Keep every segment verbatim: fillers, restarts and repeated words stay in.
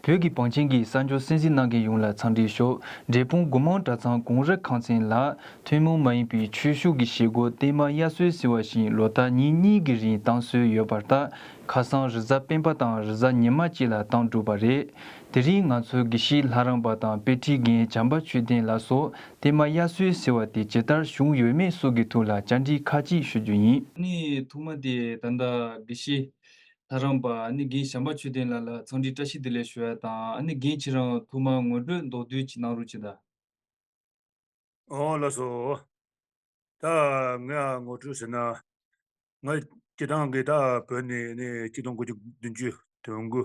བོད་ཀྱི་བང་ཆེན་གྱི་གསར་འགྱུར་གསན་གཟིགས་གནང་མཁན་ཡོངས་ལ་འཚམས་འདྲི་ཞུ། འབྲས་སྤུངས་སྒོ་མང་གྲྭ་ཚང་གུང་རི་ཁང་ཚན་ལ་ཐུན་མོང་མ་ཡིན་པའི་ཆོས་ཕྱོགས་ཀྱི་བྱེད་སྒོ་བརྟན་མ་དབྱར་གསོལ་ཟེར་བ་ཞིག་ལོ་ལྟར་ཉིན་གཉིས་ཀྱི་རིང་བཏང་སྲོལ་ཡོད་པར་བརྟེན། ཁ་སང་རེས་གཟའ་སྤེན་པ་དང་རེས་གཟའ་ཉི་མ་བཅས་ལ་བཏང་གྲུབ་པ་རེད། དེ་རིང་ང་ཚོའི་དགེ་བཤེས་ལྷ་རམས་པ་དང་དཔེ་ཁྲིད་མཁན་བྱམས་པ་ཆོས་ལྡན་ལགས་སུ་བརྟན་མ་དབྱར་གསོལ་ཟེར་བ་དེ་ཇི་ལྟར་བྱུང་ཡོད་མེད་སོགས་ཀྱི་ཐོག་ལ་བཅར་འདྲི་ཁག་ཅིག་ཞུ་རྒྱུ་ཡིན། ནི་ཐོག་མ་དེ་ད་ལྟ་དགེ་བཤེས་ལྷ་རམས་པ་ནི་རྒན་བྱམས་པ་ཆོས་ལྡན་ལགས་ལ་འཚམས་འདྲི་བཀྲ་ཤིས་བདེ་ལེགས་ཞུ་ཡ་དང་། ནི་རྒན་ཁྱེད་རང་ཐོག་མ་ངོ་སྤྲོད་མདོར་བསྡུས་ཅིག་གནང་རོགས་བྱེད་དང་། ཨོ་ལགས་སོ། ད་ངས་ངོ་སྤྲོད་ཟེར་ན། ང་སྤྱིར་བཏང་གི་ད་བོད་ནས་ནི་ཆིག་སྟོང་དགུ་བརྒྱ་བདུན་ཅུ་དོན་དགུ།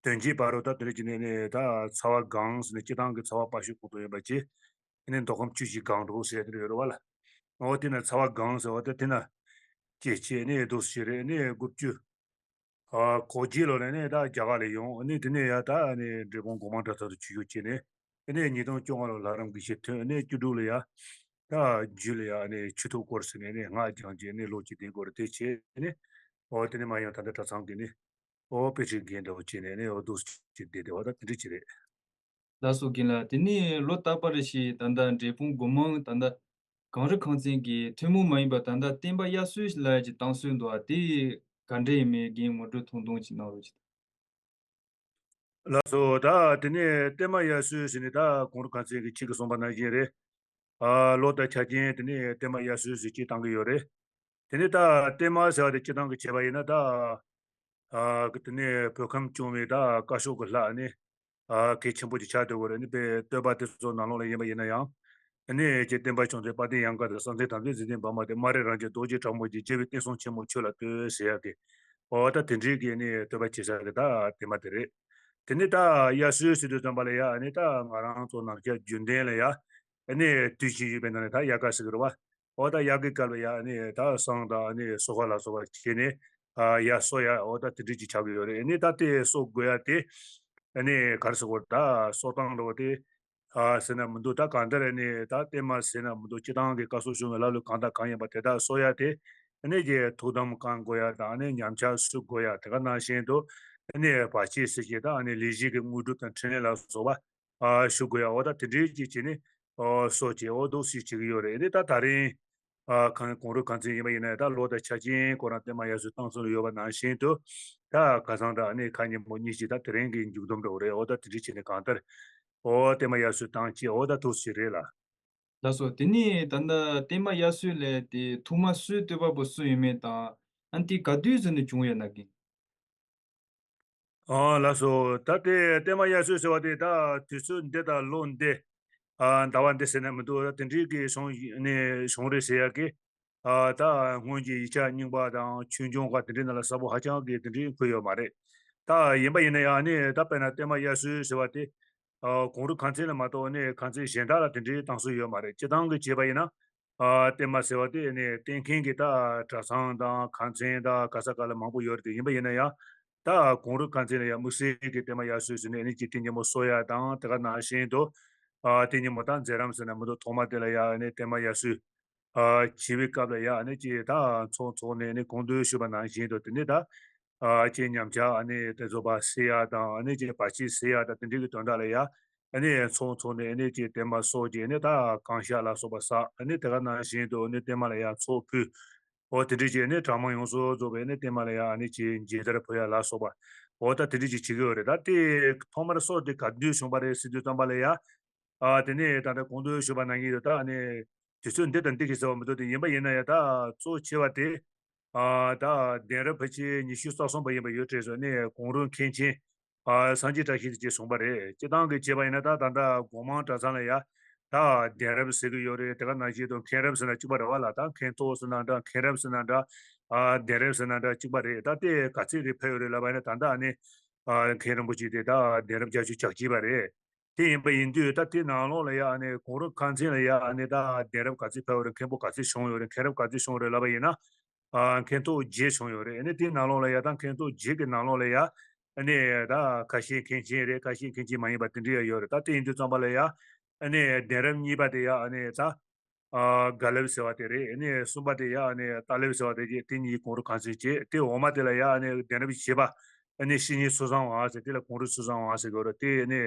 དོན་གཅིག་བར་དུ་ད་དེ་རིང་གི་ནས་ནི་ད་ཚ་བ་སྒང་ཟེར་ནས་སྤྱིར་བཏང་གི་ཚ་བ་དཔའ་ཤོས་ཁོངས་གཏོགས་ཡིན་པ་བཅས། ཨ་ནི་མདོ་ཁམས་ཆུ་བཞི་སྒང་དྲུག་ཟེར་ཡ་དེ་འདྲ་ཡོད་རེད་བ་ལ། འོ་དེ་ན་ཚ་བ་སྒང་ཟེར་བ་ད་དེ་ན་སྐྱེས་ཆེ་ནི་འདུག་ཟེར་རེད། ནི་དགུ་བཅུ། ཨ་གོ་བརྒྱད་ལོ་ལ་ནི་ད་རྒྱ་གར་ལ་ཡོང་། ནི་དེ་ནས་ཡ་ད་ནི་འབྲས་སྤུངས་སྒོ་མང་གྲྭ་ཚང་དུ་ཆོས་ཞུགས་བྱས་ནས། ཨ་ནི་ཉིས་སྟོང་བཅོ་ལྔ་ལོ་ལྷ་རམས་དགེ་བཤེས་ཐོན། ཨ་ནི་བཅུ་དྲུག་ལ་ཡ་ད་རྒྱུད་ལ་ཡ་ཨ་ནི་ཆོས་ཐུགས་སྐོར་ཟེར་ནས་ནི་སྔགས་སྦྱངས་བྱས་ནི་ལོ་གཅིག་དེའི་སྐོར་དེ་བྱས་ནི། འོ་དེ་ནས་མར་ཡང་ད་ལྟ་གྲྭ་ཚང་གི་ནི་འོ་དཔེ་ཁྲིད་མཁན་འདྲ་བོ་བྱས་ནས་ནི་འོ་འདུག་སེ་བསྡད་བསྡད་པ་ད་དེ་འདྲ་ཅིག་རེད། ལགས་སོ་རྒན་ལགས། དེ་ནས་ལོ་རྟག་པར་བཞིན་ད་ལྟ་འབྲས་སྤུངས་སྒོ་མང་ད་ལྟ་གངས་རི་ཁང་ཚན་གྱི་ཐུན་མོང་མ་ཡིན་པ་ད་ལྟ་བརྟན་པ་དབྱར་གསོལ་ལབ་ཡ་ཅིག་བཏང་སྲོལ་འདུག་ཨ། དེ་ག་འདྲ་ཡིན་མིན་རྒན་ངོ་སྤྲོད་ཐུང་ཐུང་ཅིག་གནང་རོགས་གྱིས། ལགས་སོ། ད་དེ་ནས་བརྟན་མ་དབྱར་གསོལ་ཟེར་ནས་ད་གངས་རི་ཁང་ཚན་གྱི་ཁྱེད་ཀྱིས་གསུངས་པ་ནང་བཞིན་རེད། ཨ་ལོ་ལྟར་ཆ་རྐྱེན་དེ་ནས་བརྟན་མ་དབྱར་གསོལ་ཟེར་ཅིག་བཏང་གི་ཡོད་རེད། དེ་ནས་ད་བརྟན་མ་ཟེར་བ་དེ་སྤྱིར་བཏང་གི་བྱས་པ་ཡིན་ན་ད། ཨ་དེ་ནས་བོད་ཁམས་སྐྱོང་བའི་ད་བཀའ་ཤོག་གི་ལྷ་ནི། ཨ་གལ་ཆེན་པོ་ཅིག་ཆགས་སྡོད་དགོས་རེད། ནི་དཔེ་བསྟོད་པ་དེ་ཚོ་ནང་ལོགས་ལ་ཡིན་པ་ཡིན་ན་ཡང་། ནི་ཀྱེ་བསྟན་པ་སྐྱོང་མཛད་དཔལ་ལྡན་ཡང་དགའ་དང་། གསང་མཚན་དམ་ཚིག་འཛིན་ལྡན་པདྨ་དང་། སྨ་རེ་རང་རྒྱལ་རྡོ་རྗེ་དྲག་མོ་རྗེ། རྒྱལ་བའི་བསྟན་སྲུང་ཆེན་མོ་ཁྱོད་ལ་བསྟོད་ཟེར་ཡག་གི། འོ་ད་དེ་འདྲའི་གི་ནི་བསྟོད་པ་བྱེད་ས་གི་ད་བརྟན་མ་དེ་རེད། དེ་ནི་ད་དབྱར་གསོལ་ཟེར་དུས་ཙམ་པ་ལ་ཡ་ནི་ད་ང་རང་ཚོ་ནམ་རྒྱུན་རྒྱུན་ལྡན་ལ་ཡ་ནི་དུས་ཆེན་ཡོད་པའི་ནང་ནས་ད་དབྱར་ཁ་ཟེར་གི་རེད་བ། འོ་ད་དབྱར་ཁའི་སྐབས་ལ་ཡ་ནི་ད་བསང་དང་ནི་གསོལ་ཁ་ལ་སོགས་པ་བྱས་ནས་ཨ་ཡར་གསོལ་ཡ། འོ་ད་དེ་འདྲ་ཅིག་ཆགས་ཀྱི་ཡོད་རེད། ནི་ད་དེ་གསོལ་དགོས་ཡ་དེ་ནི་ག་རེ་ཟེར་དགོས་རེད། ད་གསོལ་སྟངས་འདྲ་བོ་དེ་ཨ་ཟེར་ན་མི་འདུག་ད་གང་ལྟར་ནི་ད་བརྟན་མ་ཟེར་ན་མི་འདུག་སྤྱིར་བཏང་གི་བཀའ་སྲུང་སྐྱོང་བའི་ལྷ་ཀླུ་གང་དང་གང་ཡིན་པ་དེ་དག་གསོལ་ཡ་དེ་ནི་ཀྱེ་ཐུགས་དམ་བསྐང་དགོས་ཡ་དང་ནི་ཉམས་ཆག་སུ་དགོས་ཡ། དེ་ག་ནང་བཞིན་དུ་ནི་བར་ཆད་སེལ་བྱེད་དང་ནི་ལས་བྱེད་ཀྱི་དངོས་གྲུབ་དང་འཕྲིན་ལས་ལ་སོགས་པ། ཨ་ཞུ་དགོས་ཡ། འོ་ད་དེ་འདྲའི་ཅིག་བྱས་ནས་ཨོ་གསོལ་བྱས་འོ་འདུག་སེ་བྱེད་ཀྱི་ཡོད་རེད། ཨ་ནི་ད་ད་རིང་ཨ་གང་གུང་རུ་གང་ཚན་ཡིན་པ་ཡིན་ན་ད་ལོ་དང་ཆ་རྐྱེན་ཁོ་རང་བརྟན་མ་དབྱར་གསོལ་བཏང་ཚུལ་ཡོད་པ་ནང་བཞིན་དུ་ད་ཁ་སང་ད་ཨ་ནི་ཁ་ཉིན་མོ་གཉིས་ཀྱི་ད་དེ་རིང་གི་མཇུག་བསྡོམས་འདྲ་བོ་རེད། འོ་ད་དེ་འདྲའི་བྱས་ནས་གང་ལྟར་ཨོ་བརྟན་མ་དབྱར་གསོལ་བཏང་བྱས་འོ་ད་འདུག་སེ་རེད་ལ། ལགས་སོ། དེ་ནས་ད་ལྟ་བརྟན་མ་དབྱར་གསོལ་ལས་དེ་ཐོག་མ་སྲོལ་བཏོད་པ་པོ་སུ་ཡིན་མིན་དང་། ཨ་ནི་དེ་ག་དུས་ཟེར་ནས་བྱུང་ཡོད་ན་གི། ཨ་ལགས་སོ། ད་དེ་བརྟན་མ་དབྱར་གསོལ་ཟེར་བ་དེ་ད་དུས་ཚོད་འདི་དང་ལོ་འདི། ཨ་ཟླ་བ་འདི་ཟེར་ན་མི་འདུག་ད་དེ་འདྲའི་གི་བྱུང་ནས་བྱུང་རེད་ཟེར་ཡག་གི། ཨ་ད་སྔོན་གྱི་ཡིག་ཆ་རྙིང་པ་དང་ཆོས་འབྱུང་ཁག་དེ་འདྲའི་ནང་ལ་གསལ་པོ་ཧ་ཅང་གི་དེ་འདྲའི་འཁོད་ཡོད་མ་རེད། ད་ཡིན་པ་ཡིན་ན་ཡང་ནི་ད་དཔེར་ན་བརྟན་མ་དབྱར་གསོལ་ཟེར་བ་དེ། ཨ་གུང་རུ་ཁང་ཚན་ལ་མ་གཏོགས་ནི་ཁང་ཚན་གཞན་དག་ལ་དེ་འདྲའི་བཏང་སྲོལ་ཡོད་མ་རེད། སྤྱིར་བཏང་གི་བྱས་པ་ཡིན་ན། ཨ་བརྟན་མ་ཟེར་བ་དེ་ནི་བསྟེན་མཁན་གྱི་ད་གྲྭ་ཚང་དང་ཁང་ཚན་དང་ག་ས་ག་ལ་མང་པོ་ཡོད་རེད། དེ་ཡིན་པ་ཡིན་ན་ཡང་ད་གུང་རུ་ཁང་ཚན་ལ་ཡང་དམིགས་བསལ་གྱི་བརྟན་མ་དབྱར་གསོལ་ཟེར་ནས་ནི་ཅིག་བསྟེན་ཉིན་མོ་གསོལ་ཡ་དང་དེ་ག་ནང་བཞིན་དུ་ཨ་བསྟེན་ཉིན་མོ་ད་མཛད་རིམ་ཟེར་ན་མི་འདུག་ཐོག་མ་དེ་ལ་ཡང་ནི་བརྟན་མ་དབྱར་གསོལ་ཨ་བྱེད་པའི་སྐབས་ལ་ཡང་ནི་ཅིག་ད་ཚོགས་འཚོགས་ནས་ནི་གོང་དུ་ཞུས་པ་ནང་བཞིན་དུ་དེ་ནི་ད། ཨ་ཅེ་ཉམས་ཆག་ཨ་ནི་དེ་ཚོ་བ་སེལ་ཡག་དང་ཨ་ནི་ཅེ་བར་ཆད་སེལ་ཡག་དང་དེ་འདྲའི་གི་དོན་དག་ལ་ཡ་ཨ་ནི་ཚོགས་འཚོགས་ནས་ཨ་ནི་ཅེ་བརྟན་མ་སོགས་ཀྱི་ཨ་ནི་ད་གང་ཤ་ལ་སོགས་པ་བསགས། ཨ་ནི་དེ་ག་ནང་བཞིན་དུ་ཨ་ནི་བརྟན་མ་ལ་ཡ་ཚོགས་ཕུལ། འོ་དེ་འདྲའི་ཅེ་ཨ་ནི་གྲྭ་མང་ཡོངས་སུ་རྫོགས་པའི་ཨ་ནི་བརྟན་མ་ལ་ཡ་ཨ་ནི་ཅེ་མཇལ་དར་ཕུལ་ཡག་ལ་སོགས་པ་འོ་ད་དེ་འདྲའི་ཅེ་བྱེད་ཀྱི་ཡོད་རེད། ད་དེ་ཐོག་མར་སྲོལ་དེ་ག་དུས་བྱུང་བ་རེད་ཟེར་དུས་ཙམ་པ་ལ་ཡ། ཨ་དེ་ནས་ད་ལྟ་གོང་དུ་ཞུས་པ་ནང་བཞིན་དུ་ད་ནི་དུས་ཚོད་འདི་དང་འདི་གི་ཟེར་བ་མི་འདུག་དེ་ཡིན་པ་ཡིན་ན་ཡང་ད་གཙོ་ཆེ་བ་དེ་ཨ་ད་གདན་རབས་ཕལ་ཆེར་ཉི་ཤུ་རྩ་གསུམ་པ་ཡིན་པ་ཡོད་གྲས་སུ་ནས་གུང་རུ་མཁན་ཆེན་ཨ་སངས་རྒྱས་བཀྲ་ཤིས་དེ་ཅེས་གསུངས་པ་རེད། སྤྱིར་བཏང་གི་བྱས་པ་ཡིན་ན་ད་ད་ལྟ་སྒོ་མང་གྲྭ་ཚང་ལ་ཡ་ད་གདན་རབས་ཟེར་གི་ཡོད་རེད། དེ་ག་ནང་བཞིན་དུ་མཁན་རབས་ཟེར་ན་གཅིག་པ་རེད་བ་ལ། ད་མཁན་ཐོག་ཟེར་ན་འདྲ་མཁན་རབས་ཟེར་ན་འདྲ་ཨ་གདན་རབས་ཟེར་ན་འདྲ་གཅིག་པ་རེད། ད་དེ་ག་ཚད་རེད་ཕེབས་ཡོད་རེད་ལབ་པ་ཡིན་ན་ད་ལྟ་ཨ་ནི་ཨ་མཁན་རིན་པོ་ཆེ་དེ་ད་གདན་རབས་བརྒྱད་ཅུ་གྱ་གཅིག་པ་རེད། དེ་ཡིན་པ་ཡིན་དུས་ད་དེ་ནང་ལོགས་ལ་ཡ་ཨ་ནི་གུང་རུ་ཁང་ཚན་ལ་ཡ་ཨ་ནི་ད་གདན་རབས་ག་ཚོད་ཕེབས་ཡོད་རེད། མཁན་པོ་ག་ཚོད་བྱུང་ཡོད་རེད། མཁན་རབས་ག་ཚོད་བྱུང་རེད་ལབ་པ་ཡིན་ན། ཨ་མཁན་ཐོག་བརྒྱད་བྱུང་ཡོད་རེད། ཨ་ནི་དེའི་ནང་ལོགས་ལ་ཡ་ད་མཁན་ཐོག་བརྒྱད་ཀྱི་ནང་ལོགས་ལ་ཡ་ཨ་ནི་ད་ཁ་ཤས་མཁན་ཆེན་རེད། ཁ་ཤས་མཁན་ཆེན་མ་ཡིན་པ་དེ་འདྲ་ཡ་ཡོད་རེད། ད་དེ་ཡིན་དུས་ཙམ་པ་ལ་ཡ་ཨ་ནི་གདན་རབས་གཉིས་པ་དེ་ཡ་ཨ་ནི་ད་ཨ་དགའ་ལེབ་ཟེར་བ་དེ་རེད། ཨ་ནི་གསུམ་པ་དེ་ཡ་ཨ་ནི་རྟ་ལེབ་ཟེར་བ་དེ་རེད། དེ་གཉིས་གུང་རུ་ཁང་ཚན་བྱས། དེ་འོག་མ་དེ་ལ་ཡ་ཨ་ནི་གདན་རབས་བཞི་པ། ཨ་ནི་བཤེས་གཉེན་ཚུལ་བཟང་བ་ཟེར། དེ་ལ་གུང་རུ་ཚུལ་བཟང་བ་ཟེར་དགོས་རེད། དེ་ཨ་ནི་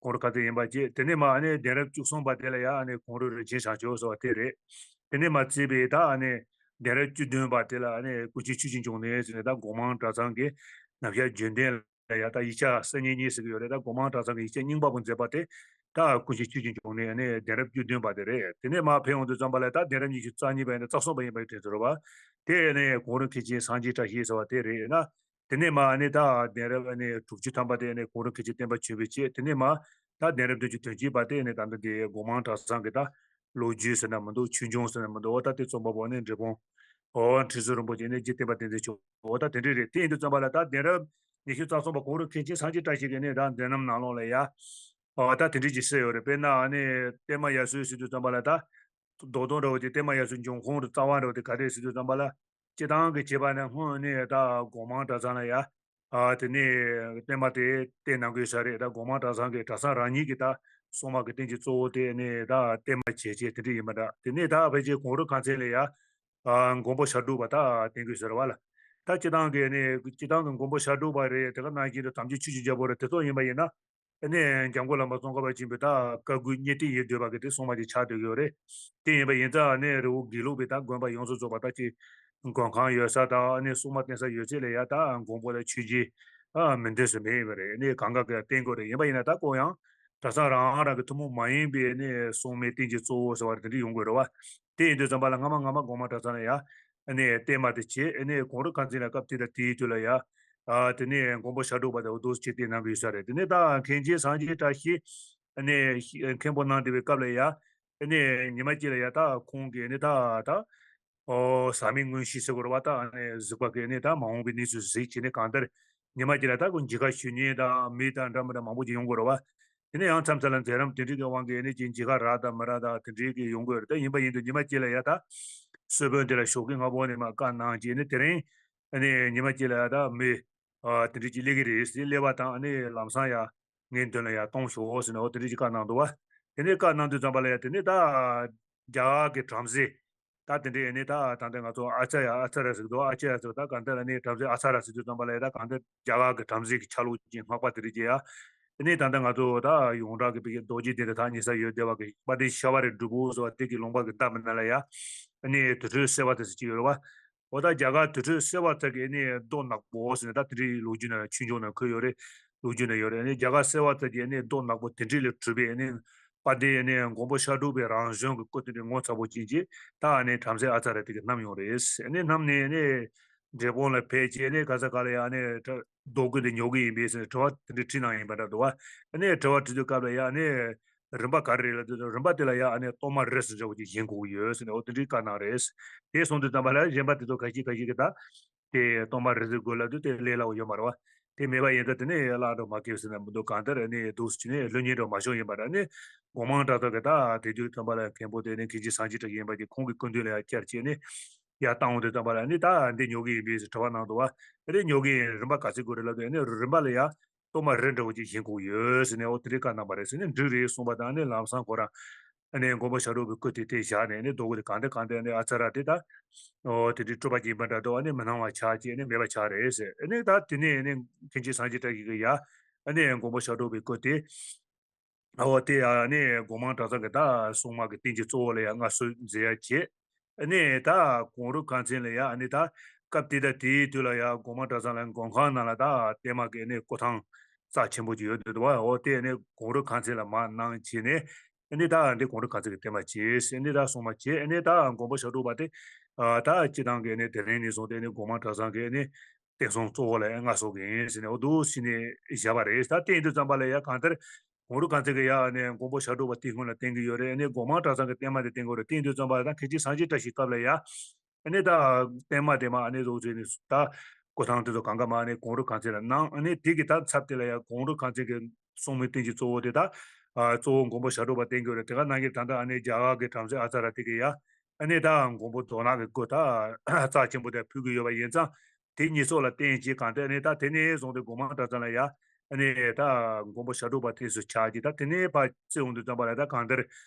གུང་རུ་ཁ་ཚིག་ཡིན་པ་བཅས། དེ་ནས་མ་ཨ་ནི་གདན་རབས་བཅུ་གསུམ་པ་དེ་ལ་ཡ་ཨ་ནི་གུང་རུ་རིན་ཆེན་བྱང་ཆུབ་ཟེར་བ་དེ་རེད། དེ་ནས་མ་བརྩིས་པའི་ད་ཨ་ནི་གདན་རབས་བཅུ་བདུན་པ་དེ་ལ་ཨ་ནི་ཀུན་མཁྱེན་ཆོས་ཀྱི་འབྱུང་གནས་ཟེར་ནས། ད་སྒོ་མང་གྲྭ་ཚང་གི་རྣམ་གཞག་བརྗོད་དོན་ལ་ཡ་ད་ཡིག་ཆ་གསར་རྙིང་གཉིས་ཟེར་གྱི་ཡོད་རེད། ད་སྒོ་མང་གྲྭ་ཚང་གི་ཡིག་ཆ་རྙིང་པ་པོ་མཛད་པ་དེ་ད་ཀུན་མཁྱེན་ཆོས་ཀྱི་འབྱུང་གནས་ཨ་ནི་གདན་རབས་བཅུ་བདུན་པ་དེ་རེད། དེ་ནས་མ་ཕེབས་ཡོང་དུས་ཙམ་པ་ལ་ད་གདན་རབས་ཉི་ཤུ་རྩ་གཉིས་པ་ཡིན་ན་རྩ་གསུམ་པ་ཡིན་པ་དྲན་ཚོད་རེད་བ། དེ་ནས་གུང་རུ་མཁན་ཆེན་སངས་རྒྱས་བཀྲ་ཤིས་ཟེར་བ་དེ་རེད་ན། དེ་ནས་མ་ཨ་ནི་ད་གདན་རབས་ཨ་ནི་དྲུག་ཅུ་ཐམ་པ་དེ་ཨ་ནི་གུང་རུ་མཁན་ཆེན་བསྟན་པ་ཆོས་འཕེལ་བྱས། དེ་ནས་མ་ད་གདན་རབས་བདུན་ཅུ་དོན་གཅིག་པ་དེ་ཨ་ནི་ད་ལྟ་དེ་སྒོ་མང་གྲྭ་ཚང་གི་ད་ལོ་རྒྱུས་ཟེར་ན་མི་འདུག་ཆོས་འབྱུང་ཟེར་ན་མི་འདུག་འོ་ད་དེ་རྩོམ་པ་པོ་ཨ་ནི་འབྲས་སྤུངས་ཨོ་ཁྲི་ཟུར་རིན་པོ་ཆེ་ཨ་ནི་རྗེ་བསྟན་པ་བསྟན་འཛིན་མཆོག་འོ་ད་དེ་འདྲས་རེད། དེ་ཡིན་དུས་ཙམ་པ་ལ་ད་གདན་རབས་ཉི་ཤུ་རྩ་གསུམ་པ་གུང་རུ་མཁན་ཆེན་སངས་རྒྱས་བཀྲ་ཤིས་ཀྱི་ཨ་ནི་ད་མཛད་རྣམ་ནང་ལོགས་ལ་ཡ་ཨོ་ད་དེ་འདྲས་ཅིག་གསལ་ཡོད་རེད། དཔེར་ན་ཨ་ནི་བསྟན་མ་ཡར་སོང་ཟེར་དུས་ཙམ་པ་ལ་ད། རྡོག་རྡོག་འདྲ་བོ་དེ་བསྟན་མ་ཡར་སོང་འབྱུང་ཁུངས་དང་རྩ་བ་འདྲ་བོ་དེ་ག་རེ་རེད་ཟེར་དུས་ཙམ་པ་ལ། སྤྱིར་བཏང་གི་བྱས་པ་ནི་སྔོན་ནས་ད་སྒོ་མང་གྲྭ་ཚང་ལ་ཡ། ཨ་དེ་ནས་བསྟན་མ་དེ་བསྟེན་གནང་གི་ཡོད་ས་རེད། ད་སྒོ་མང་གྲྭ་ཚང་གི་གྲྭ་ཚང་རང་ཉིད་ཀྱི་ད་སྲུང་མ་གི་རྟེན་གྱི་གཙོ་བོ་དེ་ནི་ད་བསྟན་མ་བྱས་བྱས་དེ་འདྲ་ཡིན་པ་འདྲ། དེ་ནས་ད་ཕལ་ཆེར་གུང་རུ་ཁང་ཚན་ལ་ཡ། ཨ་མགོན་པོ་ཞྭ་སྒྲོག་པ་ད་བསྟེན་གི་ཡོད་ས་རེད་བ་ལ། ད་སྤྱིར་བཏང་གི་ནི་སྤྱིར་བཏང་གི་མགོན་པོ་ཞྭ་སྒྲོག་པ་རེད། དེ་ག་ནང་བཞིན་དུ་དམ་ཆོས་ཆོས་ཀྱི་རྒྱལ་པོ་རེད། དེ་ཚོ་ཡིན་པ་ཡིན་ན། ཨ་ནི་འཇམ་མགོན་བླ་མ་ཙོང་ཁ་པ་ཆེན་པོས་ད་བཀའ་བསྒོས་གཉེར་གཏད་ཡོད་འདོད་པ་གི་དེ་སྲུང་མ་ཅིག་ཆགས་སྡོད་ཀྱི་ཡོད་རེད། དེ་ཡིན་པ་ཡིན་ཙང་ཨ་ནི་རི་བོ་དགེ་ལུགས་པའི་ད་དགོན་པ་ཡོངས་སུ་རྫོགས་པ་ད་ཅིག་མགོན་ཁང་ཡོད་ས་དང་ཨ་ནི་སྲུང་མ་བསྟེན་ས་ཡོད་ཚད་ལ་ཡ་ད་མགོན་པོ་ལ་མཆོད་བརྗོད་ཨ་མི་འདོད་སུ་མེད་ཡོད་རེད། ཨ་ནི་གང་ག་གི་བསྟེན་དགོས་རེད། ཡིན་པ་ཡིན་ན་ད་ཁོ་ཡང་གྲྭ་ཚང་རང་རང་གི་ཐུན་མོང་མ་ཡིན་པའི་ཨ་ནི་སྲུང་མའི་རྟེན་གྱི་གཙོ་བོ་ཟེར་བ་རེད། དེ་འདྲ་ཡོང་དགོས་རེད་བ། དེ་ཡིན་དུས་ཙམ་པ་ལ་སྔ་མ་སྔ་མ་སྒོ་མང་གྲྭ་ཚང་ལ་ཡ། ཨ་ནི་བསྟེན་མ་དེ་བྱས། ཨ་ནི་གུང་རུ་ཁང་ཚན་ལ་སྐབས་དེ་དང་དེའི་དུས་ལ་ཡ། ཨ་དེ་ནས་མགོན་པོ་ཞྭ་སྒྲོག་པ་དང་འོ་དོ་ཅིག་བསྟེན་གནང་གི་ཡོད་ས་རེད། དེ་ནས་ད་མཁན་ཆེན་སངས་རྒྱས་བཀྲ་ཤིས་ཨ་ནི་མཁན་པོ་གནང་བསྡད་པའི་སྐབས་ལ་ཡ། ཨ་ནི་ཉི་མ་གཅིག་ལ་ཡ་ད་ཁོང་གིས་ཨ་ནི་ད་ད་ཨོ་ཟག་མེད་མངོན་ཤེས་ཟེར་དགོས་རེད་བ། ད་ཨ་ནི་གཟིགས་པ་གིས་ཨ་ནི་ད་མ་འོངས་པའི་གནས་ཚུལ་གཟིགས་བྱས་ནས་གང་ལྟར་ཉི་མ་གཅིག་ལ་ད་ཁོང་མཇལ་ཁ་ཞུ་མཁན་དང་མི་དང་འདྲ་མི་འདྲ་མང་པོ་ཅིག་ཡོང་དགོས་རེད་བ། དེ་ནས་ཡང་མཚམས་མཚམས་ལ་མཛད་རིམ་དེ་འདྲའི་གི་དབང་གིས་ཨ་ནི་ཅིག་མཇལ་ཁ་རག་དང་མི་རག་དང་དེ་འདྲའི་གི་ཡོང་གི་ཡོད་རེད། དེ་ཡིན་པ་ཡིན་དུས་ཉི་མ་གཅིག་ལ་ཡ་ད་གསོལ་དཔོན་དེ་ལ་ཞོགས་ཀས་སྔ་པོ་ནས་མར་བཀའ་གནང་བྱས་ནས། དེ་རིང་ཨ་ནི་ཉི་མ་གཅིག་ལ་ཡ་ད་མི་ཨ་དེ་འདྲའི་ཅིག་སླེབས་ཀྱི་རེད་ཟེར། སླེབས་པ་དང་ཨ་ནི་ལམ་སང་ཡ་ངའི་མདུན་ལ་ཡ་གཏོང་ཤོག་ཟེར་ནས་འོ་དེ་འདྲའི་ཅིག་བཀའ་གནང་འདུག་བ། དེ་ནས་བཀའ་གནང་དུས་ཙམ་པ་ལ་ཡ་དེ་ནས་ད་རྒྱ་གར་གྱི་བྲམ་ཟེ། ད་དེ་འདྲའི་ཨ་ནི་ད་ད་ལྟ་ང་ཚོ་ཨ་ཙརྱ་ཨ་ཙརྱ་ཟེར་གི་འདུག་ཨ་ཙརྱ་ཟེར་ད་གང་ལྟར་ཨ་ནི་བྲམ་ཟེ་ཨ་ཙརྱ་ཟེར་དུས་ཙམ་པ་ལ་ཡ་ད་གང་ལྟར་རྒྱ་གར་གྱི་བྲམ་ཟེ་གི་ཆ་ལུགས་ཀྱི་སྔགས་པ་དེ་རིགས་ཀྱི་ཡ། ཨ་ནི་ད་ལྟ་ང་ཚོ་ད་ཡོངས་གྲགས་ཀྱི་བོད་ཀྱི་རྡོ་རྗེ་གདན་དེ་ཐག་ཉེ་ས་ཡོད་བསྡད་པ་གི་དཔལ་ལྡན་ཤ་བ་རི་སྒྲུབ་ཕུག་ཟེར་བ་དེ་གི་ལུང་པ་གི་འདབས་མི་ན་ལ་ཡ། ཨ་ནི་དུར་ཁྲོད་གསལ་བ་ཙཱ་ཟེར་གྱི་ཡོད་རེད་བ། འོ་ད་རྒྱ་གར་དུར་ཁྲོད་གསལ་བ་ཙཱ་གི་ཨ་ནི་རྡོ་ནག་པོ་ཟེར་ནས་ད་དེ་འདྲའི་ལོ་རྒྱུས་ནང་ཆོས་འབྱུང་ནང་འཁོད་ཡོད་རེད། ལོ་རྒྱུས་ནང་ཡོད་རེད། ཨ་ནི་རྒྱ་གར་གསལ་བ་ཙཱ་གི་ཨ་ནི་རྡོ་ནག་པོ་དེ་འདྲ་ལས་གྲུབ་པའི་ཨ་ནི་དཔལ་ལྡན་ཨ་ནི་མགོན་པོ་ཤཱཀ་ཐུབ་པའི་རང་བྱོན་གྱི་སྐུ་དེ་འདྲ་ངོ་མཚར་པོ་ཅན་ཅིག་ད་ཨ་ནི་བྲམ་ཟེ་ཨ་ཙརྱ་དེ་གིས་བསྣམས་ཡོང་རེད། ཨ་ནི་བསྣམས་ནས་ཨ་ནི་འབྲས་སྤུངས་ལ་ཕེབས་བྱས་ཨ་ནི་ག་ས་ག་ལ་ཡ་ཨ་ནི་རྡོ་བརྐོས་ཏེ་ཉོ་གི་ཡིན་པས་ཟེར་ནས་དྲི་བ་དེ་འདྲ་དྲིས་གནང་ཡིན་པ་འདྲ་འདུག་བ། ཨ་ནི་དྲི་བ་དྲིས་དུས་སྐབས་ལ་ཡ་ཨ་ནི་རིན་པ་ག་རེ་རེད་ལབ་དུས་རིན་པ་དེ་ལ་ཡ་ཨ་ནི་གཏོར་མ་རི་ཟེར་འདྲ་བོ་ཅིག་བཞེངས་དགོས་ཀྱི་ཡོད་ཟེར་ནས་འོ་དེ་འདྲའི་བཀའ་གནང་རེད། དེ་སོང་དུས་ཙམ་པ་ལ་གཞན་པ་དེ་ཚོ་ཁ་ཤས་ཁ་ཤས་ཀྱིས་ད་དེ་གཏོར་མ་རི་ཟེར་དགོས་ལབ་དུས་དེ་ལས་སླ་བོ་ཡོད་མ་རེད་བ། དེ་མེད་པ་ཡིན་ཙང་དེ་ནས་བརླག་འགྲོ་མ་ཁེལ་ཟེར་ནས་མི་འདུག་གང་ལྟར་ཨ་ནི་འདུག་སེ་བྱས་ནས་ལྷོད་ཉེས་འགྲོ་མ་བྱུང་ཡིན་པ་འདྲ། ཨ་ནི་སྒོ་མང་གྲྭ་ཚང་གི་ད་དེ་དུས་ཙམ་པ་ལ་མཁན་པོ་དེ་ནི་མཁན་ཆེན་སངས་རྒྱས་བཀྲ་ཤིས་ཡིན་པ་ཅིག་ཁོང་གི་སྐུ་མདུན་ལ་ཡ་བཅར་བྱས་ནས་ཡར་བཏང་འོང་དུས་ཙམ་པ་ལ་ཨ་ནི་ད་འདི་ཉོ་གི་ཡིན་པས་ཟེར་དྲི་བ་གནང་འདུག་བ། ཨ་ནི་ཉོ་གི་ཡིན། རིན་པ་ག་ཚོད་དགོས་རེད་ལབ་དུས་ཨ་ནི་རིན་པ་ལ་ཡ་གཏོར་མ་རི་འདྲ་བོ་ཅིག་བཞེངས་དགོས་ཡོད་ཟེར་ནས་འོ་དེ་འདྲའི་བཀའ་གནང་བ་རེད་ཟེར་ནས་འགྲིག་རེད་གསུངས་པ་དང་ཨ་ནི་ལམ་སང་ཁོ་རང་ཨ་ནི་མགོན་པོ་ཤཱཀ་ཐུབ་པའི་སྐུ་དེ་དེ་བཞག་ནས་ཨ་ནི་རྡོ་བརྐོས་དེ་གང་དེ་གང་དེ་ཨ་ནི་ཨ་ཙརྱ་དེ་ད་འོ་དེ་འདྲའི་སྤྲུལ་པ་ཅིག་ཡིན་པ་འདྲ་འདུག་ཨ་ནི་མི་སྣང་བ་ཆགས་བྱས་ཨ་ནི་མེད་པ་ཆགས་རེད་ཟེར། ཨ་ནི་ད་དེ་ནས་ཨ་ནི་མཁན་ཆེན་སངས་རྒྱས་བཀྲ་ཤིས་ཀྱིས་ཡ་ཨ་ནི་མགོན་པོ་ཤཱཀ་ཐུབ་པའི་སྐུ་དེ། འོ་དེ་ཡང་ནི་སྒོ་མང་གྲྭ་ཚང་གི་ད་སྲུང་མ་གི་རྟེན་གྱི་གཙོ་བོ་ལ་ཡང་མངའ་གསོལ་མཛད་ཡ་བྱས། ནི་ད་གུང་རུ་ཁང་ཚན་ལ་ཡང་ནི་ད་སྐབས་དེ་དང་དེའི་དུས་ལ་ཡང་སྒོ་མང་གྲྭ་ཚང་ལ་མགོན་ཁང་ནང་ལ་ད་བརྟན་མ་གི་ནི་སྐུ་ཐང་རྩ་ཆེན་པོ་ཅིག་ཡོད་འདུག་བ། འོ་དེ་ནི་གུང་རུ་ཁང་ཚན་ལ་མར་གནང་བྱས་ནས་ནི་ད་འདི་གུང་རུ་ཁང་ཚན་གྱི་བརྟན་མ་བྱས་ནི་ད་སྲུང་མ་བྱས་ནི་ད་མགོན་པོ་ཤཱཀ་ཐུབ་པ་དེ་ད་སྤྱི་བཏང་གི་ནི་དེ་རིང་ནས་བཟུང་སྟེ་ནི་སྒོ་མང་གྲྭ་ཚང་གི་ནི། བསྟན་སྲུང་གཙོ་བོ་ལ་ཡང་མངའ་གསོལ་གྱི་ཡིན་ཟེར་ནས་འོ་འདུག་སེ་བྱས་ནས་བཞག་པ་རེད། ད་དེ་ཡིན་དུས་ཙམ་པ་ལ་ཡང་གང་ལྟར་གུང་རུ་ཁང་ཚན་གྱི་ཡང་ནས་མགོན་པོ་ཤཱཀ་ཐུབ་པ་དེ་སྔོན་ལ་བསྟེན་གྱི་ཡོད་རེད། ནས་སྒོ་མང་གྲྭ་ཚང་གི་བརྟན་མ་དེ་བསྟེན་གྱི་ཡོད་རེད། དེ་ཡིན་དུས་ཙམ་པ་ལ་ད་མཁན་ཆེན་སངས་རྒྱས་བཀྲ་ཤིས་སྐབས་ལ་ཡང་ནས་ད་བརྟན་མ་དེ་མ་ནས་འདུག་སེ་ནས་ད་སྐུ་ཐང་དེ་ཚོ་གང་ག་མ་ནས་གུང་རུ་ཁང་ཚན་ལ་གནང་། ནས་དེ་གི་ད་ཚབ་དེ་ལ་ཡང་གུང་རུ་ཁང་ཚན་གྱི་སྲུང་མའི་རྟེན་གྱི་གཙོ་བོ་དེ་ད་གཙོ་བོ་མགོན་པོ་ཤཱཀ་ཐུབ་པ་བསྟེན་གྱི་ཡོད་རེད། དེ་ག་ནང་གི་ད་ལྟ་ཨ་ནི་རྒྱ་གར་གྱི་བྲམ་ཟེ་ཨ་ཙརྱ་དེ་གི་ཡང་ཨ་ནི་ད་མགོན་པོ་རྡོ་ནག་གི་སྐུ་ད་རྩ་ཆེན་པོ་དེ་ཕུལ་གྱི་ཡོད་པ་ཡིན་ཙང་། དེ་གཉིས་སོགས་ལ་བརྟེན་བྱས་གང་ལྟར་ནི་ད་དེ་ནས་བཟུང་སྟེ་སྒོ་མང་གྲྭ་ཚང་ལ་ཡ་ཨ་ནི་ད་མགོན་པོ་ཤཱཀ་ཐུབ་པ་དེ་སུ་ཆགས་ཀྱི། ད་དེ་ནས་ཕར་བརྩི་ཡོང་དུས་ཙམ་པ་ལ་ད་གང་ལྟར་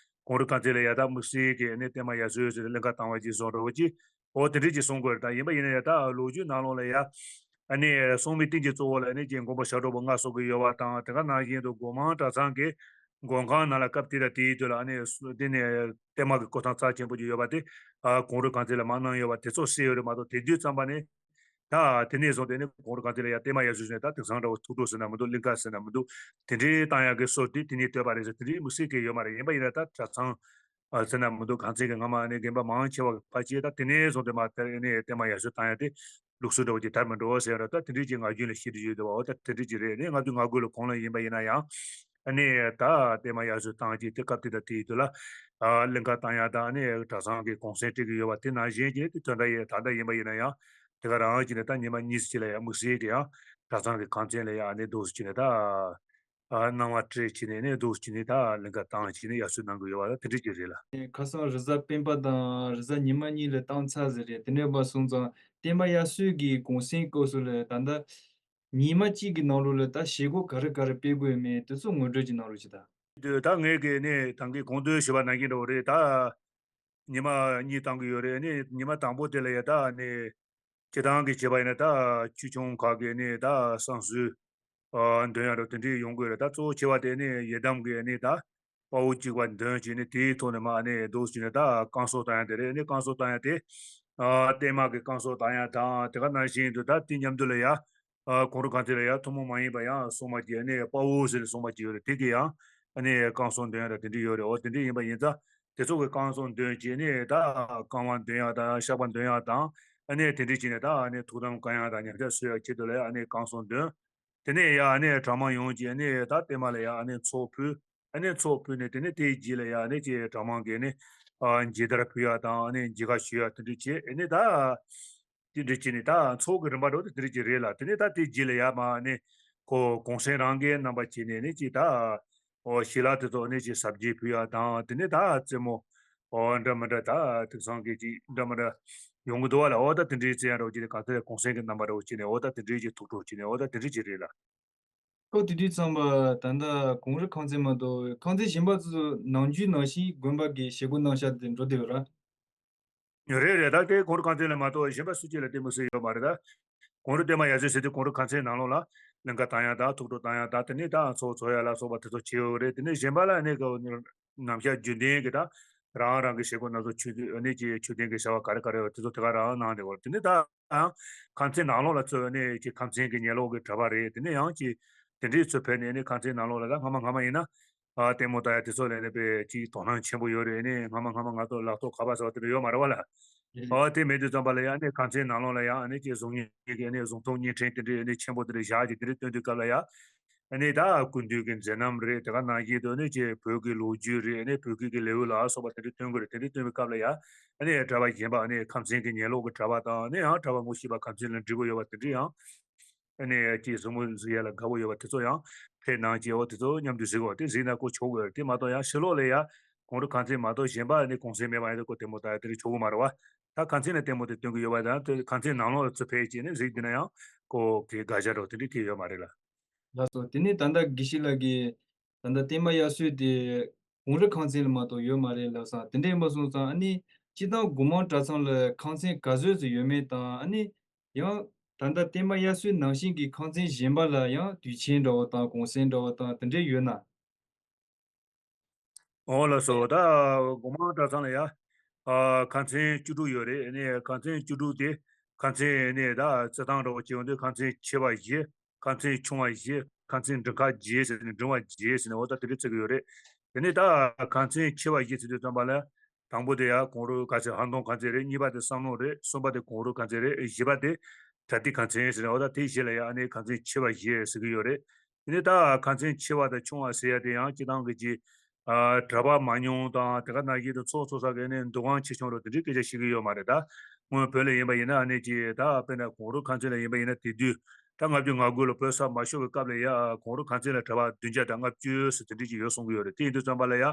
གུང་རུ་ཁང་ཚན་ལ་ཡ་ད་དམིགས་བསལ་གྱི་ཨ་ནི་བརྟན་མ་ཡར་སོང་ཟེར་ཏེ་གླིང་ག་བཏང་བ་ཅིག་བཟོ་འདྲ་བོ་ཅིག་འོ་དེ་འདྲས་ཅིག་གསུང་དགོས་རེད། ད་ཡིན་པ་ཡིན་ན་ཡ་ད་ལོ་རྒྱུས་ནང་ལོགས་ལ་ཡ་ ཨ་ནི་སྲུང་མའི་རྟེན་གྱི་གཙོ་བོ་ལ་ཨ་ནི་ཅིག་མགོན་པོ་ཞབས་དྲུང་པོ་མངའ་གསོལ་གྱི་ཡོད་པ་དང་། དེ་ག་ནང་བཞིན་དུ་སྒོ་མང་གྲྭ་ཚང་གི་མགོན་ཁང་ནང་ལ་སྐབས་དེ་དང་དེའི་དུས་ལ་ཨ་ནི་སུ་དེ་ནས་བརྟན་མ་གི་སྐུ་ཐང་རྩ་ཆེན་པོ་ཅིག་ཡོད་པ་དེ། ཨ་གུང་རུ་གངས་ཅན་ལ་མར་གནང་ཡོད་པ་དེ་ཚོ་གསལ་ཡོད་རེད་མ་གཏོགས། དེ་དུས་ཙམ་པ་ནས་ད་དེ་ནས་བཟུང་སྟེ་ནི་གུང་རུ་གངས་ཅན་ལ་ཡ་བརྟན་མ་ཡར་ཞུ་ཟེར་ནས་ད་དེང་སང་འདྲ་བོ་ཐུགས་སྤྲོ་ཟེར་ན་མི་འདུག་གླིང་ག་ཟེར་ན་མི་འདུག་དེ་འདྲའི་བཏང་ཡག་གི་སྲོལ་དེ་དེ་ནས་བཏོད་པ་རེད་ཟེར། དེ་འདྲའི་མི་སྲིད་ཀྱི་ཡོད་མ་རེད། ཡིན་པ་ཡིན་ན་ད་གྲྭ་ཚང་ཨ་ཟེར་ན་མི་འདུག་གངས་ཅན་གྱི་སྔ་མ་ནས་དགོན་པ་མང་ཆེ་བ་ཕལ་ཆེར་ད་དེ་ནས་བཟུང་སྟེ་མར་དེ་ནས་བརྟན་མ་ཡར་ཞུ་བཏང་ཡག་དེ་ལུགས་སྲོལ་འདྲ་བོ་ཅིག་དར་མི་འགྲོ་ཟེར་ཡ་འདྲ་བོ་ད་དེ་འདྲའི་ཅིག་ངག་རྒྱུན་ལ་བཤད་དུ་ཡོད་འདུག་བ། འོ་ད་དེ་འདྲའི་ཅིག་རེད། ནས་ལྔ་བཅུ་ང་དགུ་ལོ་གོང་ལ་ཡིན་པ་ཡིན་ན་ཡང་། ཨ་ནི་ད་བརྟན་མ་ཡར་ཞུ་བཏང་རྗེས་དེ་སྐབས་དེ་དང་དེའི་དུས་ལ། ཨ་གླིང་ག་བཏང་ཡག་དང་། ཨ་ནི་གྲྭ་ཚང་གི་གུང་སེང་སྤྲད་ཀྱི་ཡོད་པ་དེ་ནང་བཞིན་གྱི་དེ་དོན་དག་ཡིན། ད་ལྟ་ཡིན་པ་ཡིན་ན་ཡང་དེ་ག་རང་བྱས་ནས་ད་ཉི་མ་གཉིས་ཙམ་ཅིག་ལ་ཡ་དམིགས་བསལ་གྱི་ཡང་གྲྭ་ཚང་གི་ཁང་ཚན་ལ་ཡ་ཨ་ནི་འདུག་སེ་བྱས་ནས་ད་ཨ་གནང་བ་སྤྲད་བྱས་ནས། ཨ་ནི་འདུག་སེ་བྱས་ནས་ད་གླིང་ག་བཏང་བྱས་ནས་ཡར་ཞུ་གནང་གི་ཡོད་པ་ད་དེ་འདྲ་ཅིག་རེད་ལ། ཁ་སང་རེས་གཟའ་སྤེན་པ་དང་རེས་གཟའ་ཉི་མ་གཉིས་ལ་བཏང་ཚར་ཟིན་རེད། དེ་འདྲ་ཡིན་པ་སོང་ཙང་བརྟན་མ་ཡར་ཞུ་གི་གུང་སེང་སྐབས་སུ་ལ་ད་ལྟ་ཉི་མ་གཅིག་གི་ནང་ལོགས་ལ་ད་བྱེད་སྒོ་ག་རེ་ག་རེ་སྤེལ་དགོས་ཡོད་མེད་དེ་ཚོ་ངོ་སྤྲོད་ཅིག་གནང་རོགས་བྱེད་དང་། དུས་ད་ངས་ཀྱི་ནི་ད་གིན་གོང་དུ་ཞུས་པ་ནང་བཞིན་འདྲ་བོ་རེད། ད་ཉི་མ་གཉིས་བཏང་གི་ཡོད་རེད། ནི་ཉི་མ་དང་པོ་དེ་ལ་ཡ་ད་ནི་སྤྱིར་བཏང་གི་བྱས་པ་ཡིན་ན་ད་ཆོས་སྐྱོང་ཁག་གི་ནི་ད་བསང་གསོལ་ཨ་འདོན་ཡག་འདྲ་བོ་དེ་འདྲས་ཡོང་གི་ཡོད་རེད། ད་གཙོ་བོ་ཆེ་བ་དེ་ནི་ཡི་དམ་གྱི་ནི་ད་དཔའ་བོ་གཅིག་པ་འདོན་བྱས་ནས་དེའི་ཐོག་ནས་མར་ནི་འདུག་སེ་བྱས་ནས་ད་བསྐང་གསོ་བཏང་ཡག་དེ་རེད། ནི་བསྐང་གསོ་བཏང་ཡག་དེ་ཨ་བརྟན་མ་གི་བསྐང་གསོ་བཏང་ཡག་དང་། དེ་ག་ནང་བཞིན་དུ་ད་དེ་མཉམ་དུ་ལ་ཡ་ཨ་གུང་རུ་གངས་ཅན་ལ་ཡ་ཐུན་མོང་མ་ཡིན་པ་ཡང་སྲུང་མ་གི་ནི་དཔའ་བོ་ཟེར་ནས་སྲུང་མ་གཅིག་ཡོད་རེད། དེ་གི་ཡང་ཨ་ནི་བསྐང་གསོ་འདོན་ཡག་དང་དེ་འདྲས་ཡོད་རེད། འོ་དེ་འདྲས་ཡིན་པ་ཡིན་ཙང་དེ་ཚོ་གི་བསྐང་གསོ་འདོན་བྱས་ནས་ད་བསྐང་བ་འདོན་ཡག་དང་། བཤགས་པ་འདོན་ཡག་དང་། ཨ་ནི་དེ་འདྲས་བྱས་ནས་ད་ཨ་ནི་ཐུགས་དམ་བསྐང་ཡག་དང་ཉམས་ཆག་གསོ་ཡག་ཆེད་དུ་ལ་ཡ་ཨ་ནི་བསྐང་གསོ་འདོན། དེ་ནས་ཡ་ཨ་ནི་གྲྭ་མང་ཡོངས་ཀྱིས་ཨ་ནི་ད་བརྟན་མ་ལ་ཡ་ཨ་ནི་ཚོགས་ཕུལ། ཨ་ནི་ཚོགས་ཕུལ་ནས་དེ་ནས་དེའི་རྗེས་ལ་ཡ་ཨ་ནི་ཅིག་གྲྭ་མང་གིས་ནི་ཨ་མཇལ་དར་ཕུལ་ཡག་དང་། ཨ་ནི་མཇལ་ཁ་ཞུ་ཡག་དེ་འདྲ་བྱས། ཨ་ནི་ད་དེ་འདྲ་བྱས་ནས་ད་ཚོགས་ཀྱི་རིམ་པ་འདྲ་བོ་དེ་དེ་འདྲ་ཅིག་རེད་ལ། དེ་ནས་ད་དེའི་རྗེས་ལ་ཡ་མར་ནི་ཁོ་གུང་སེང་རང་གི་རྣམ་པ་བྱས་ནས་ནི་ཅིག་ད་ཨོ་ཞལ་ལག་དེ་ཚོ་ནི་ཅིག་གཟབ་རྒྱས་ཕུལ་ཡག་དང་། དེ་ནས་ད་རྩེད་མོ་ཨོ་འདྲ་མི་འདྲ་ད་དེང་སང་གི་ཅིག་འདྲ་མི་འདྲ་ཡོང་གི་འདུག་བ་ལ། ཨོ་ད་དེ་འདྲའི་རྩེད་ཡག་འདྲ་བོ་བྱས་ནས་ག་ཚོད་གུང་སེང་གི་རྣམ་པ་འདྲ་བོ་བྱས་ནས་ཨོ་ད་དེ་འདྲའི་ཅིག་ཐུགས་སྤྲོ་བྱས་ནས་ཨོ་ད་དེ་འདྲའི་ཅིག་རེད་ལ། ཁོ་དེ་དུས་ཙམ་པ་ད་ལྟ་གུང་རུ་ཁང་ཚན་མ་གཏོགས་ཁང་ཚན་གཞན་པ་ཚོ་ནམ་རྒྱུན་ནང་བཞིན་དགོན་པ་གི་བྱེད་སྒོ་གནང་བཞག་དེ་འགྲོ་བསྡད་ཡོད་ར། རེད་རེད། ད་དེ་གུང་རུ་ཁང་ཚན་ལ་མ་གཏོགས་གཞན་པ་སུ་གཅིག་ལ་དེ་མོ་ཟིག་ཡོད་མ་རེད། ད་གུང་རུ་བརྟན་མ་ཡར་ཞུ་ཟེར་དུས་གུང་རུ་ཁང་ཚན་ནང་ལོགས་ལ་ལིང་ག་བཏང་ཡག་དང་ཐུགས་སྤྲོ་བཏང་ཡག་དང་། དེ་ནས་ད་ཚོགས་འཚོགས་ཡག་ལ་སོགས་པ་དེ་ཚོ་བྱེད་ཡོད་རེད། དེ་ནས་གཞན་པ་ལ་ནི་ག་ནམ་ཞག་རྒྱུན་ལྡན་གྱི་ད་རང་རང་གི་བྱེད་སྒོ་སྣ་ཚོགས་ཆོས་འདུན་ནི་ཅིག་མཆོད་རྟེན་གྱི་བྱ་བ་ག་རེ་ག་རེ་ཡོད་དེ་ཚོ་དེ་ག་རང་གནང་བསྡད་ཡོད་རེད། དེ་ནས་ད་ཡང་ཁང་ཚན་ནང་ལོགས་ལ་ཚུད་ནས་ཅིག་ཁང་ཚན་གྱི་ཉེ་ལོགས་ཀྱི་གྲྭ་པ་རེད། དེ་ནས་ཡང་ཅིག་དེ་འདྲའི་ཚུར་ཕེབས་ནས་ནི་ཁང་ཚན་ནང་ལོགས་ལ་ད་སྔ་མ་སྔ་མ་ཡིན་ན་ཨ་ལྟད་མོ་ལྟ་ཡག་དེ་ཚོ་ལ་ནི་དཔེ་ཅིག་དོ་སྣང་ཆེན་པོ་ཡོད་རེད། ནི་སྔ་མ་སྔ་མ་ང་ཚོ་ལག་ཐོག་ཁ་པར་ཟེར་བ་དེ་འདྲ་ཡོད་མ་རེད་བ་ལ། ཨ་དེ་མེད་དུས་ཙམ་པ་ལ་ཡང་ནི་ཁང་ཚན་ནང་ལོགས་ལ་ཡང་ནི་ཅིག་གཟུགས་བརྙན་གྱི་ནི་གཟུགས་མཐོང་བརྙན་འཕྲིན་དེ་འདྲའི་ནི་ཆེན་པོ་དེ་འདྲ་བཞག་ཅིག་དེ་འདྲ་སྟོན་དུས་སྐབས་ལ་ཡང་། ཨ་ནི་ད་སྐུ་མདུན་གྱི་མཛད་རྣམ་རེད། དེ་ག་ནང་བཞིན་དུ་ནི་ཅིག་བོད་ཀྱི་ལོ་རྒྱུས་རེད། ཨ་ནི་བོད་སྐད་ཀྱི་ལེའུ་ལ་སོགས་པ་དེ་འདྲ་སྟོན་གྱི་རེད། དེ་འདྲ་སྟོན་པའི་སྐབས་ལ་ཡ་ཨ་ནི་གྲྭ་པ་གཞན་པ་ཨ་ནི་ཁམས་ཚན་གྱི་ཉེ་ལོགས་ཀྱི་གྲྭ་པ་དང་། ཨ་ནི་ཡང་གྲྭ་པ་ངོ་ཤེས་པ་ཁམས་ཚན་ལ་འགྲིག་པོ་ཡོད་པ་དེ་འདྲ་ཡང་ཨ་ནི་ཅིག་གཟིགས་མོ་གཟིགས་ཡ་ལ་དགའ་པོ་ཡོད་པ་དེ་ཚོ་ཡང་ཕེབས་གནང་བྱས། འོ་དེ་ཚོ་མཉམ་དུ་གཟིགས་འོ་དེ་གཟིགས་ན་ཁོ་ཆོག་གི་རེད། དེ་མ་གཏོགས་ཡང་ཕྱི་ལོགས་ལ་ཡ་གུང་རུ་ཁང་ཚན་མ་གཏོགས་གཞན་པ་ཨ་ནི་གུང་སེང་མེད་པ་ཡང་ཁོ་ལྟད་མོ་ལྟ་ཡ་དེ་འདྲ་ཆོག་གི་མ་རེད་བ། ད་ཁང་ཚན་ལ་ལྟད་མོ་དེ་སྟོན་གྱི་ཡོད་པ་དང་། དེ་ཁང་ཚན་ནང་ལོགས་ལ་ཚུར་ཕེབས་བྱས་ནས་གཟིགས་བསྡད་ན་ཡང་ཁོ་གི་དགའ་ཞག་འདྲ་བོ་དེ་འདྲ་ཐེབས་ཡོད་མ་རེད་ལ། ལགས་སོ། དེ་ནས་ད་ལྟ་དགེ་བཤེས་ལགས་ཀྱིས་ད་ལྟ་བརྟན་མ་ཡར་ཞུ་དེ་གུང་རུ་ཁང་ཚན་ལ་མ་གཏོགས་ཡོད་མ་རེད་ལབ་སོང་། དེ་འདྲ་ཡིན་པ་སོང་ཙང་ཨ་ནི་སྤྱིར་བཏང་སྒོ་མང་གྲྭ་ཚང་ལ་ཁང་ཚན་ག་ཚོད་ཙམ་ཡོད་མེད་དང་། ཨ་ནི་ཡང་ད་ལྟ་བརྟན་མ་ཡར་ཞུ་ནང་བཞིན་གྱི་ཁང་ཚན་གཞན་པ་ལ་ཡང་དུས་ཆེན་འདྲ་བོ་དང་གུང་སེང་འདྲ་བོ་དང་དེ་འདྲ་ཡོད་ན། འོ་ལགས་སོ། ད་སྒོ་མང་གྲྭ་ཚང་ལ་ཡ་ཨ་ཁང་ཚན་བཅུ་དྲུག་ཡོད་རེད། ཨ་ནི་ཁང་ཚན་བཅུ་དྲུག་དེ་ཁང་ཚན་ཨ་ནི་ད་རྩེད་ཐང་འདྲ་བོ་བྱེད་ཡོང་དུས་ཁང་ཚན་ཆེ་བ་བཞི། ཁང་ཚན་ཆུང་བ་བཞི། ཁང་ཚན་འབྲིང་ཁག་བརྒྱད་ཟེར་ནས་འབྲིང་བ་བརྒྱད་ཟེར་ནས་འོ་ད་དེ་འདྲ་བརྩི་གི་ཡོད་རེད། དེ་ནས་ད་ཁང་ཚན་ཆེ་བ་བཞི་ཟེར་དུས་ཙམ་པ་ལ་དང་པོ་དེ་ཡ་གུང་རུ་ཁང་ཚན་ཧན་ཏོང་ཁང་ཚན་རེད། གཉིས་པ་དེ་བསམ་ནོར་རེད། གསུམ་པ་དེ་གུང་རུ་ཁང་ཚན་རེད། བཞི་པ་དེ་གྲ་ཏི་ཁང་ཚན་ཟེར་ནས་འོ་ད་དེ་བཞི་ལ་ཡ་ཨ་ནི་ཁང་ཚན་ཆེ་བ་བཞི་ཟེར་གི་ཡོད་རེད། དེ་ནས་ད་ཁང་ཚན་ཆེ་བ་དང་ཆུང་བ་ཟེར་ཡ་དེ་ཡང་སྤྱིར་བཏང་གི་ཅིག་ཨ་གྲྭ་པ་མང་ཉུང་དང་དེ་ག་ནང་བཞིན་དུ་ཚོགས་འཚོགས་ས་གི་ནི་འདུ་ཁང་ཆེ་ཆུང་རུ་དེ་འདྲའི་སྐད་ཆ་བཤད་གི་ཡོད་མ་རེད། ད་སྔོན་བོད་ལ་ཡིན་པ་ཡིན་ན་ཨ་ནི་ཅིག་ད་དཔེར་ན་གུང་རུ་ཁང་ཚན་ལ་ཡིན་པ་ཡིན་ན་དེ་དུས་ད་ལྔ་བཅུ་ང་དགུ་ལོ་བོད་ས་མ་ཤོར་བའི་སྐབས་ལ་ཡ་གུང་རུ་ཁང་ཚན་ལ་གྲྭ་པ་བདུན་བརྒྱ་དང་ལྔ་བཅུ་ཟེར་དེ་འདྲའི་ཅིག་ཡོད་གསུང་གི་ཡོད་རེད། དེ་ཡིན་དུས་ཙམ་པ་ལ་ཡ་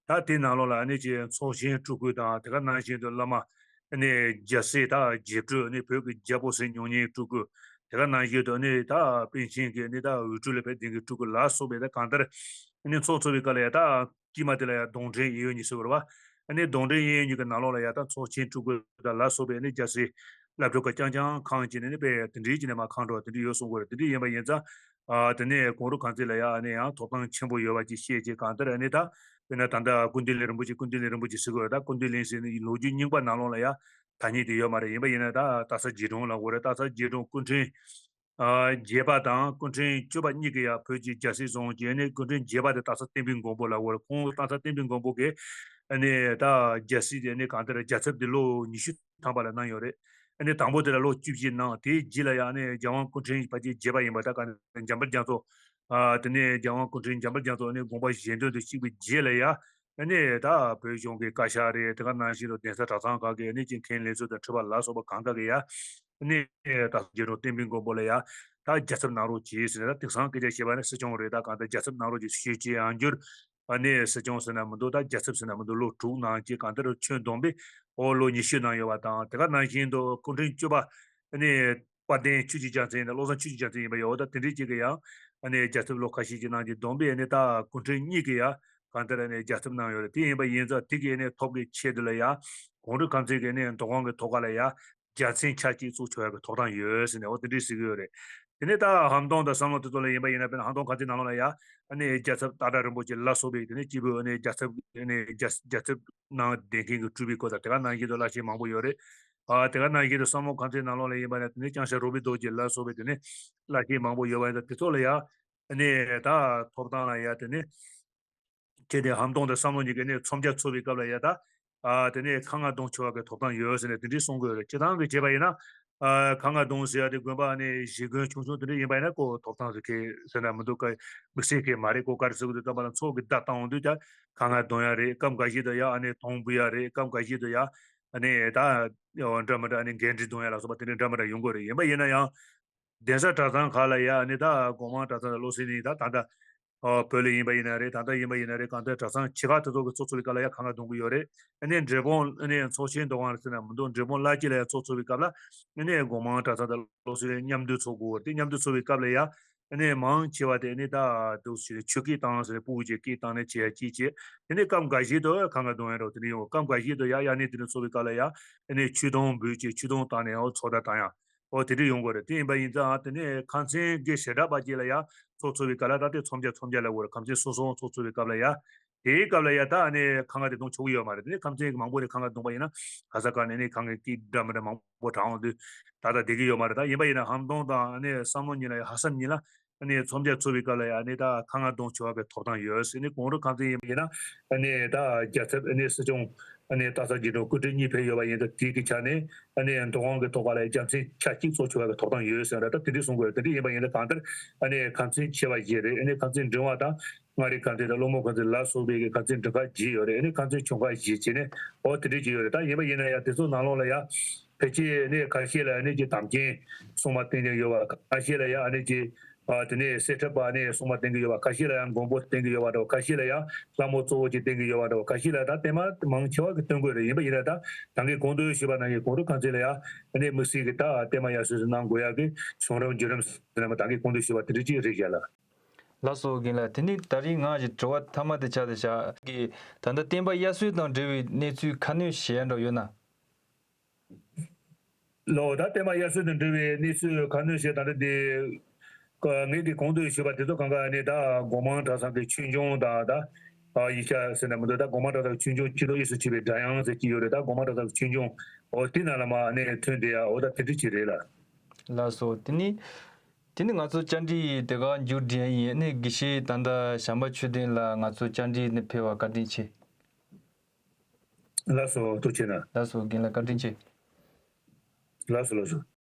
ད་དེའི་ནང་ལོགས་ལ་ཨ་ནི་ཅིག་ཚོགས་ཆེན་སྤྲུལ་སྐུ་དང་དེ་ག་ནང་བཞིན་དུ་བླ་མ་ཨ་ནི་རྒྱལ་སྲས་དང་རྗེ་སྤྲུལ། ཨ་ནི་བོད་ཀྱི་རྒྱལ་པོ་ཟེར་མྱོང་མཁན་སྤྲུལ་སྐུ། དེ་ག་ནང་བཞིན་དུ་ཨ་ནི་ད་པཎ་ཆེན་གྱི་ཨ་ནི་ད་འོས་སྤྲུལ་ལ་ཕེབས་བསྡད་མཁན་སྤྲུལ་སྐུ་ལ་སོགས་པའི་ད་གང་ལྟར་ཨ་ནི་ཚོགས་འཚོགས་པའི་སྐབས་ལ་ཡ་ད་དཀྱིལ་མ་དེ་ལ་ཡ་གདོང་འདྲེན་གཡས་གཡོན་གཉིས་ཟེར་བ་རེད་བ། ཨ་ནི་གདོང་འདྲེན་གཡས་གཡོན་གཉིས་ཀྱི་ནང་ལོགས་ལ་ཡ་ད་ཚོགས་ཆེན་སྤྲུལ་སྐུ་དང་ལ་སོགས་པའི་ཨ་ནི་རྒྱལ་སྲས་ སློབ་གྲྭ་ཁག་རྐྱང་རྐྱང་ཁེངས་བྱས་ནས་ནི་དཔེ་དེ་འདྲའི་བྱས་ནས་མར་ཁེངས་འགྲོ་བ་དེ་འདྲ་ཡོད་གསུང་གི་ཡོད་རེད། དེ་འདྲ་ཡིན་པ་ཡིན་ཙང་། ཨ་དེ་ནས་གུང་རུ་གངས་རྩེ་ལ་ཡ་ཨ་ནི་ཡང་ཐོབ་ཐང་ཆེན་པོ་ཡོད་པ་ཅིག་བཤད་ཅིག་གང་ལྟར་ཨ་ནི་ད་དཔེར་ན་ད་ལྟ་ཀུན་བཏུས་གླིང་རིན་པོ་ཆེ་ཀུན་བཏུས་གླིང་རིན་པོ་ཆེ་ཟེར་གི་ཡོད་རེད། ད་ཀུན་བཏུས་གླིང་ཟེར་ནི་ལོ་རྒྱུས་རྙིང་པ་ནང་ལོགས་ལ་ཡ་ཐ་སྙད་དེ་ཡོད་མ་རེད། ཡིན་པ་ཡིན་ན་ད་སྟག་ཚང་རྗེ་དྲུང་ལབ་དགོས་རེད། སྟག་ཚང་རྗེ་དྲུང་སྐུ་ཕྲེང་ཨ་བརྒྱད་པ་དང་སྐུ་ཕྲེང་བཅུ་པ་གཉིས་ཀྱིས་ཡང་བོད་ཀྱི་རྒྱལ་སྲིད་བཟུང་རྗེས་ནས་སྐུ་ཕྲེང་བརྒྱད་པ་དེ་སྟག་ཚང་བསྟན་པའི་མགོན་པོ་ལབ་དགོས་རེད། ཁོང་སྟག་ཚང་བསྟན་པའི་མགོན་པོ་གིས་ཨ་ནི་ད་རྒྱལ་སྲིད་དེ་ནི་གང་ལྟར་རྒྱལ་ཚབ་དེ་ལོ་ཉི་ཤུ་ཐམ་པ་ལ་གནང་ཡོད་རེད། ཨ་ནི་དང་པོ་དེ་ལ་ལོ་བཅུ་བཞི་གནང་། དེའི་རྗེས་ལ་ཡང་ཨ་ནི་རྒྱལ་དབང་སྐུ་ཕྲེང་ཕལ་ཆེར་བརྒྱད་པ་ཡིན་པ་ད་ག་ནི་འཇམ་དཔལ་རྒྱ་མཚོ། ཨ་དེ་ནས་རྒྱལ་དབང་སྐུ་ཕྲེང་འཇམ་དཔལ་རྒྱ་མཚོ་ཨ་ནི་དགོངས་པ་གཞན་དོན་དུ་གཤེགས་པའི་རྗེས་ལ་ཡང་ཨ་ནི་ད་བོད་གཞུང་གི་བཀའ་ཤག་རེད། དེ་ག་ནང་བཞིན་དུ་གདན་ས་གྲྭ་ཚང་ཁག་གི་ཨ་ནི་ཅིག་མཁན་ལས་ཚོགས་དང་འཁྲུལ་པ་ལ་སོགས་པ་གང་དག་གིས་ཡང་ཨ་ནི་ད་རྗེ་དྲུང་བསྟན་པའི་མགོན་པོ་ལ་ཡང་ད་རྒྱལ་ཚབ་གནང་རོགས་གྱིས་ཟེར་ནས་ད་དེང་སང་སྐད་ཆ་བཤད་པ་ནི་སྲིད་སྐྱོང་རེད། ད་གང་ལྟར་རྒྱལ་ཚབ་གནང་རོགས་གྱིས་ཞུས་ཀྱི་ཡང་འགྱུར། ཨ་ནི་སྲིད་སྐྱོང་ཟེར་ན་མི་འདུག་ད་རྒྱལ་ཚབ་ཟེར་ན་མི་འདུག་ལོ་དྲུག་གནང་རྗེས་གང་ལྟར་ཆོས་བསྡོམས་པས་ཨོ་ལོ་ཉི་ཤུ་གནང་ཡོད་པ་དང་། དེ་ག་ནང་བཞིན་དུ་སྐུ་ཕྲེང་བཅུ་པ་ཨ་ནི་དཔལ་ལྡན་ཆོས་ཀྱི་རྒྱལ་མཚན་ཡིན་ན་བློ་བཟང་ཆོས་ཀྱི་རྒྱལ་མཚན་ཡིན་པ་ཡོད། ད་དེ་འདྲའི་ཅིག་གིས་ཡང་ཨ་ནི་རྒྱལ་ཚབ་ལོ་ཁ་ཤས་ཅིག་གནང་རྗེས་བསྡོམས་པས་ཨ་ནི་ད་སྐུ་ཕྲེང་གཉིས་ཀྱིས་ཡང་གང་ལྟར་ཨ་ནི་རྒྱལ་ཚབ་གནང་ཡོད་རེད། དེ་ཡིན་པ་ཡིན་ཙང་དེ་གི་ཨ་ནི་ཐོབ་ཀྱི་ཆེད་དུ་ལ་ཡང་གུང་རུ་ཁང་ཚན་གྱི་ཨ་ནི་འདུ་ཁང་གི་ཐོག་ཁ་ལ་ཡང་རྒྱལ་མཚན་ཆ་གཅིག་བཙུགས་ཆོག་ཡག་གི་ཐོབ་ཐང་ཡོད་ཟེར་ནས་འོ་དེ་འདྲས་ཟེར་གྱི་ཡོད་རེད། དེ་ནས་ད་ཧམ་གདོང་དང་བསམ་བློ་དེ་ཚོ་ལ་ཡིན་པ་ཡིན་ན་དཔེར་ན་ཧམ་གདོང་ཁང་ཚན་ནང་ལོགས་ལ་ཡ་ཨ་ནི་རྒྱལ་ཚབ་སྟག་བྲག་རིན་པོ་ཆེ་ལ་སོགས་པའི་དེ་ནས་སྐྱེས་བུ་ཨ་ནི་རྒྱལ་ཚབ་ཨ་ནི་རྒྱལ་རྒྱལ་ཚབ་ནང་བསྡད་མཁན་གྱི་སྤྲུལ་པའི་སྐོར་དང་དེ་ག་ནང་བཞིན་དུ་བླ་ཆེན་མང་པོ་ཡོད་རེད། ཨ་དེ་ག་ནང་བཞིན་དུ་བསམ་བློ་ཁང་ཚན་ནང་ལོགས་ལ་ཡིན་པ་ཡིན་ན་དེ་ནས་ལྕང་ཤ་རོ་བི་རྡོ་རྗེ་ལ་སོགས་པའི་དེ་ནས་བླ་ཆེན་མང་པོ་ཡོད་པ་ཡིན་ཙང་དེ་ཚོ་ལ་ཡ་ཨ་ནི་ད་ཐོབ་ཐང་ལ་ཡ་དེ་ནས། ཁྱེད་དེ་ཧམ་གདོང་དང་བསམ་བློ་གཉིས་ཀས་ནས་མཚོན་ཆ་འཚོལ་བའི་སྐབས་ལ་ཡ་ད། ཨ་དེ་ནས་ཁ་རྔ་གདོང་མཆོད་པ་གི་ཐོབ་ཐང་ཡོད་ཟེར་ནས་དེ་འདྲའི་གསུང་གི་ཡོད་རེད། སྤྱིར་བཏང་གི་བྱས་པ་ཡིན་ན། ཨ་ཁ་རྔ་གདོང་ཟེར་ཡ་དེ་དགོན་པ་ནས་གཞིས་དགོན་ཆུང་ཆུང་དེ་འདྲ་ཡིན་པ་ཡིན་ན་ཁོ་ཐོབ་ཐང་ཟེར་མཁན་ཟེར་ན་མི་འདུག་ག་དམིགས་བསལ་གི་མ་རེད། ཁོ་ག་རེ་ཟེར་གི་འདུག་བསམ་པ་ལ་མཚོ་གི་བརྡ་བཏང་འོང་དུས་ཀྱང་ཁ་རྔ་གདོང་ཡ་རེད། སྐབས་འགའ་ཞིག་ཏུ་ཡ་ཨ་ནི་དོང་འབུད་ཡ་རེད། སྐབས་འགའ་ཞིག་ཏུ་ཡ་ཨ་ནི་ད་འདྲ་མི་འདྲ་ཨ་ནི་འགན་འཁྲི་འདོན་ཡ་ལ་སོགས་པ་དེ་འདྲའི་འདྲ་མི་འདྲ་ཡོང་གི་རེད། ཡིན་པ་ཡིན་ན་ཡང་། གདན་ས་གྲྭ་ཚང་ཁག་ལ་ཡ་ཨ་ནི་ད་སྒོ་མང་གྲྭ་ཚང་དང་བློ་གསལ་གླིང་ད་ད་ལྟ་ཨོ་བོད་ལ་ཡིན་པ་ཡིན་ན་རེད། ད་ལྟ་ཡིན་པ་ཡིན་ན་རེད། གང་ལྟར་གྲྭ་ཚང་ཆེ་ཁག་དེ་ཚོ་གི་ཚོགས་འཚོགས་པའི་སྐབས་ལ་ཡ་ཁ་རྔ་གཏོང་གི་ཡོད་རེད། ཨ་ནི་འབྲས་སྤུངས་ཨ་ནི་ཚོགས་ཆེན་འདུ་ཁང་རེད་ཟེར་ན་མི་འདུག་འབྲས་སྤུངས་བླ་སྤྱི་ལ་ཡ་ཚོགས་འཚོགས་པའི་སྐབས་ལ་ཨ་ནི་སྒོ་མང་གྲྭ་ཚང་དང་བློ་གསལ་གླིང་མཉམ་དུ་ཚོགས་དགོས་རེད། དེ་མཉམ་དུ་ཚོགས་པའི་སྐབས་ལ་ཡ་ཨ་ནི་མང་ཆེ་བ་དེ་ཨ་ནི་ད་འདུག་ཟེར་ཆུ་སྐད་བཏང་ཟེར་ཕྲུ་གུ་ཅིག་སྐད་བཏང་ནས་བྱེད་ཡ་ཅིག་བྱེད། དེ་ནས་སྐབས་འགའ་ཞིག་ཏུ་ཁ་རྔ་གཏོང་ཡ་འདྲ་བོ་དེ་འདྲ་ཡོང་། སྐབས་འགའ་ཞིག་ཏུ་ཡ་ཡ་ནི་དེ་འདྲ་ཚོགས་པའི་སྐབས་ལ་ཡ་ཨ་ནི་ཆོས་དུང་འབུད་ཅིག་ཆོས་དུང་བཏང་ནས་ཨོ་ཚོགས་བརྡ་བཏང་ཡ། ཨོ་དེ་འདྲ་ཡོང་གི་རེད། དེ་ཡིན་པ་ཡིན་ཙང་དེ་ནས་ཁང་ཚན་གྱི་བྱེ་བྲག་པ་ཅིག་ལ་ཡ་ཚོགས་འཚོགས་པའི་སྐབས་ལ་ད་ལྟའི་ཚོམས་རྒྱ་ཚོམས་རྒྱ་ལབ་དགོས་རེད། ཁང་ཚན་སོ་སོ་ཚོགས་འཚོགས་པའི་སྐབས་ལ་ཡ། དེའི་སྐབས་ལ་ཡ་ད་ཨ་ནི་ཁ་རྔ་དེ་གཏོང་ཆོག་གི་ཡོད་མ་རེད། དེ་ནས་ཁང་ཚན་མང་པོ་ནས་ཁ་རྔ་གཏོང་པ་ཡིན་ན་ག་ས་ག་ནས་ནི་ཁང་གི་སྐད་འདྲ་མི་འདྲ་མང་པོ་གྲགས་འོང་དུས་ད་ལྟ་བསྡད་ཀྱི་ཡོད་མ་རེད། ད་ཡིན་པ་ཡིན་ན་ཧམ་གདོང་དང་ཨ་ནི་བསམ་བློ་གཉིས་ལ་ཡ་ཧ་སམ་གཉིས་ལ་ཨ་ནི་ཚོམས་རྒྱ་ཚོགས་པའི་སྐབས་ལ་ཡ་ཨ་ནི་ད་ཁ་རྔ་གཏོང་ཆོག་པའི་ཐོབ་ཐང་ཡོད། ཨ་ནི་གུང་རུ་ཁང་ཚན་ཡིན་པ་ཡིན་ན་ཨ་ནི་ད་རྒྱལ་ཚབ་ཨ་ནི་སྲིད་སྐྱོང་ཨ་ནི་སྟག་ཚང་རྗེ་དྲུང་སྐུ་ཕྲེང་གཉིས་ཕེབས་ཡོད་པ་ཡིན་ཙང་དེའི་གི་ཆ་ནས་ཨ་ནི་འདུ་ཁང་གི་ཐོག་ཁ་ལ་རྒྱལ་མཚན་ཆ་གཅིག་ཚོགས་ཆོག་པའི་ཐོབ་ཐང་ཡོད་ཟེར་ན་ད་དེ་འདྲ་གསུང་དགོས་རེད། དེ་འདྲ་ཡིན་པ་ཡིན་ན་གང་ལྟར་ཨ་ནི་ཁང་ཚན་ཆེ་བ་བཞི་རེད། ཨ་ནི་ཁང་ཚན་འབྲིང་བ་དང་མངའ་རིས་ཁང་ཚན་དང་སློང་མོ་ཁང་ཚན་ལ་སོགས་པའི་གི་ཁང་ཚན་འབྲིང་ཁག་བརྒྱད་ཡོད་རེད། ཨ་ནི་ཁང་ཚན་ཆུང་ཁག་བཞི་བྱས་ནས་ཨོ་དེ་འདྲ་ཅིག་ཡོད་རེད། ད་ཡིན་པ་ཡིན་ན་ཡང་དེ་ཚོ་ནང་ལོགས་ལ་ཡང་ཕལ་ཆེར་ཨ་ནི་ཁ་ཤས་ལ་ཨ་ནི་ཅིག་དམ་རྐྱེན་སྲུང་མ་བསྟེན་མཁན་ཡོད་པ། ཁ་ཤས་ལ་ཡང་ཨ་ནི་ཅིག་ཨ་དེ་ནས་གསེར་ཁྲབ་པ་ཨ་ནི་སྲུང་མ་བསྟེན་གྱི་ཡོད་པ། ཁ་ཤས་ལ་ཡང་མགོན་པོ་བསྟེན་གྱི་ཡོད་པ་འདྲ་བོ། ཁ་ཤས་ལ་ཡང་ལྷ་མོ་གཙོ་བོ་ཅིག་བསྟེན་གྱི་ཡོད་པ་འདྲ་བོ། ཁ་ཤས་ལ་ད་བསྟེན་མ་མང་ཆེ་བ་གིས་བསྟེན་དགོས་རེད། ཡིན་པ་ཡིན་ན་ད་ད་གིན་གོང་དུ་ཞུས་པ་ནང་བཞིན་གུང་རུ་ཁང་ཚན་ལ་ཡང་ཨ་ནི་དམིགས་བསལ་གྱི་ད་བསྟན་པ་དབྱར་གསོལ་ཟེར་གནང་དགོས་ཡག་གི་བྱུང་རབས་བརྒྱུད་རིམ་ཟེར་ན་མ་ད་གིན་གོང་དུ་ཞུས་པ་དེ་འདྲ་ཅིག་རེད་བཞག་ལ། ལགས་སོ་རྒན་ལགས། དེ་ནི་ད་རིང་ང་ཞིག་དྲི་བ་མཐའ་མ་དེ་ཆགས་ཏེ་བཞག་གི། ད་ལྟ་བསྟན་པ་དབྱར་གསོལ་དང་འབྲེལ་བའི་གནས་ཚུལ་ཁ་སྣོན་བྱེད་ཡ་འདྲ་ཡོད་ན། ལོ་ད་བསྟན་པ་དབྱར་གསོལ་དང་འབྲེལ་བའི་གནས་ཚུལ་ཁ་སྣོན་བྱེད་ད་ལྟ་དེ། ཀ་ངས་དེ་གོང་དུ་ཞུས་པ་དེ་ཚོ་གང་ག་ནི་ད་སྒོ་མང་གྲྭ་ཚང་གི་ཆོས་འབྱུང་དང་ད། ཨ་ཡིག་ཆ་ཟེར་ན་མི་འདུག་ད་སྒོ་མང་གྲྭ་ཚང་གི་ཆོས་འབྱུང་སྤྱི་ལོ་དབྱིས་སུ་ཕྱེ་བའི་སྒྲ་དབྱངས་ཟེར་གྱི་ཡོད་རེད། ད་སྒོ་མང་གྲྭ་ཚང་གི་ཆོས་འབྱུང་ཨོ་དེ་ནང་ལ་མ་ནས་ཐོན་བསྡད་ཡ་ཨོ་ད་དེ་འདྲ་ཅིག་རེད་ལ། ལགས་སོ། དེ་ནི། དེ་ནི་ང་ཚོ་བཅར་འདྲི་ཡི་དེ་ག་མཇུག་སྒྲིལ་ཡ་ཡིན། ཨ་ནི་དགེ་བཤེས་ད་ལྟ་བྱམས་པ་ཆོས་ལྡན་ལགས་ང་ཚོ་བཅར་འདྲི་ནས་ཕེབས་པ་བཀའ་དྲིན་ཆེ། ལགས་སོ། ཐུགས་རྗེ་གནང་། ལགས་སོ་རྒན་ལགས་བཀའ་དྲིན་ཆེ། ལགས་སོ་ལགས་སོ།